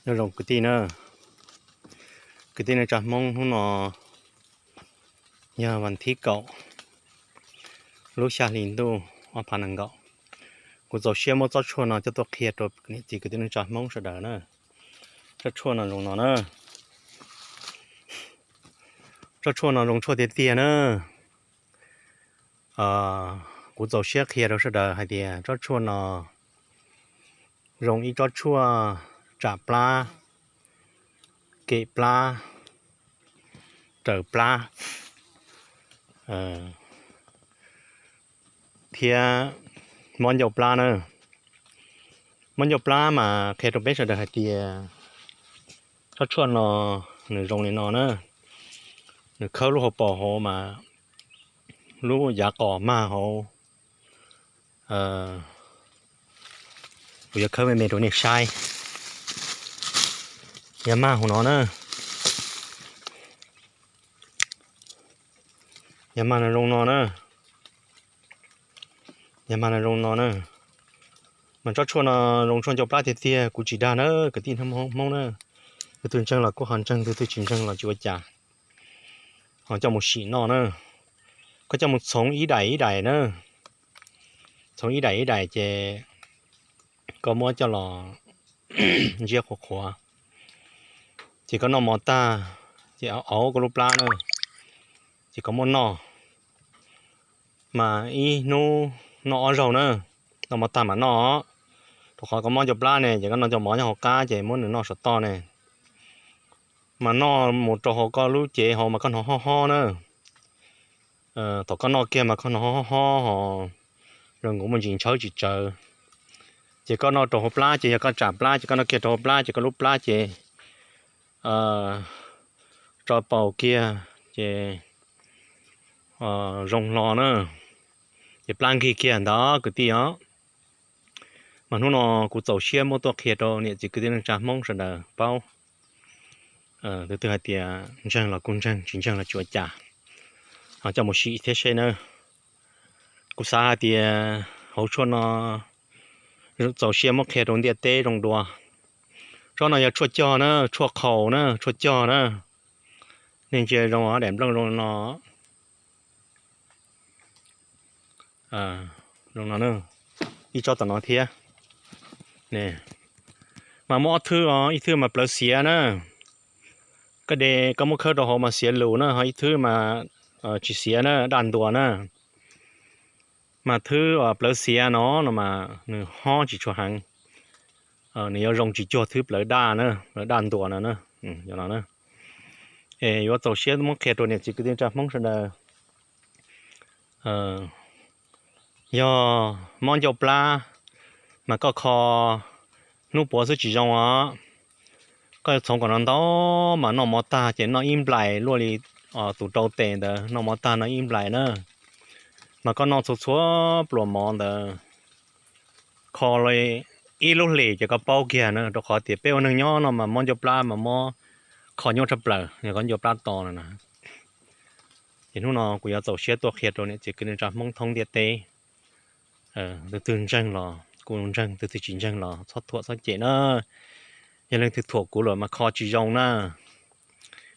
Nyob zoo kwv tij na, kwv tij neej tsa Hmoob, hnub no yog vas thib kaum lub xya hli ntuj ob phav nees nkaum. Kuv txaus siab muab tsob tshuaj no coj tuaj qhia rau niam txiv kwv tij neej tsa Hmoob sawv daws na. Tsob tshuaj no zoo no na. Tsob tshuaj no zoo tshuaj tiag tiag na. Kuv txaus siab qhia rau sawv daws hais tias tsob tshuaj no zoo ib tsob tshuaj tsam plab, kem plab, raws plab thiab mob ncauj plab na. Mob ncauj plab mas qhia rau peb sawv daws hais tias tsob tshuaj no nws zoo li no na. Nws khawb lub hauv paus hauv mas lub yav qos mag hauv. Kuv yuav khawb me me rau nej saib. Yav mag hauv no na. Yav mag no zoo no na. Yav mag no zoo no na. Mas tsob tshuaj no zoo tshuaj ncauj plab tiag tiag, kuv tsis dag na, kwv tij Hmoob na. Tus twg ntseeg los kuj ho ntseeg, tus twg tsis ntseeg los tsis ua cas. Ho coj mus sim noj na. Koj coj mus txhoov ib daim ib daim na. Txhoov ib daim ib daim ces koj muab coj los ntsiab qhuav qhuav, ces koj noj mov tag ces auv koj lub plab na, ces koj muab noj. Mas ib hnub noj ob zaug na, noj mov tag mas noj, rau qhov koj mob ncauj plab ne ces koj noj cov mov nyob hauv qab ces muab nws noj saum toj ne. Mas noj mus rau hauv koj lub cev hauv mas koj hnov hob hob na. Thaum koj noj kiag mas koj hnov hob hob ho zoo nkaus muaj ntsis ntshaw tsis tsawv. Ces koj noj rau hauv plab ces yog koj tsam plab ces koj noj kiag rau hauv plab ces koj lub plab ces tso paus kiag ces zoo hlo na, ces plab nkig kiag ntawd kwv tij os. Mas hnub no kuv txaus siab muab tuaj qhia rau niam txiv kwv tij neej tsa Hmoob sawv daws paub. Tus twg hais tias ntseeg los kuj ntseeg, tsis ntseeg los tsis ua cas, ho coj mus sim thiab seb na. Kuv xav hais tias hauv tshuaj no txaus siab muab qhia rau ntiaj teb zoo dua. Tsob no yog tshuaj cog na, tshuaj qhaus na, tshuaj cog na. Nej ntsia zoo daim nplooj zoo no. Zoo no, ib tsob tom no thiab. Mas muaj ob thwb os, ib thwb mas plawv xiav na, koj de koj muab khawb rau hauv mas xiav lus na, ho ib thwb mas tsis xiav na, daj ntuas na. Mas thwb plawv xiav no no mas nws hob tsis tshua heev, nws yuav zoo tsis cuag thwb plawv daj na, plawv daj ntuas no na. Es yuav txaus siab muab qhia rau niam txiv kwv tij neej tsa Hmoob sawv daws. Yog mob ncauj plab mas koj kho hnub puav xwb tsis zoo os. Koj yuav txhoov kom no ntau, mas noj mov tag ces noj ib nplais luaj li tus rau tes ntawd, noj mov tag noj ib nplais na. Mas koj noj txhua txhua pluas mov ntawd, kho li ib lub hlis ces koj paub kiag na, rau qhov tias peb ua neeg nyob no mas mob ncauj plab mas mob kho nyuaj tshaj plaws, yog koj ncauj plab to no na. Ces hnub no kuv yuav txaus siab tuaj qhia rau niam txiv kwv tij neej tsa Hmoob thoob ntiaj teb. Tus twg ntseeg los kuj ntseeg, tus twg tsis ntseeg los txhob thuam txhob cem na. Yog leej twg thuam kuv lawm mas kho tsis zoo na.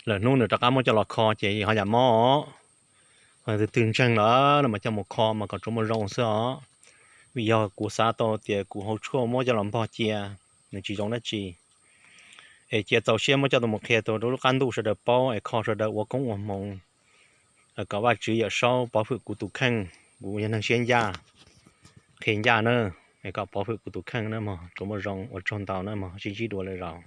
Lwm hnub nws rov qab muab coj los kho ces ho yam mob. Tus twg ntseeg lawm no mas coj mus kho mas kom tsuav muaj zoo xwb os. Vim yog kuv xav tau tias kuv hauv tshuaj muab coj los npog cia, nws tsis zoo dab tsi. Es cia txaus siab muab coj mus qhia rau lub qab ntuj sawv daws paub es kho sawv daws ua koob ua hmoov, kom Vajtswv Yawm Saub pov hwm kuv tus kheej, kuv yog neeg siab ncaj, qhia ncaj na, es kom pov hwm kuv tus kheej na mog, tsuav muaj zoo, ua tsaug ntau na mog, sib ntsib dua lwm zaus.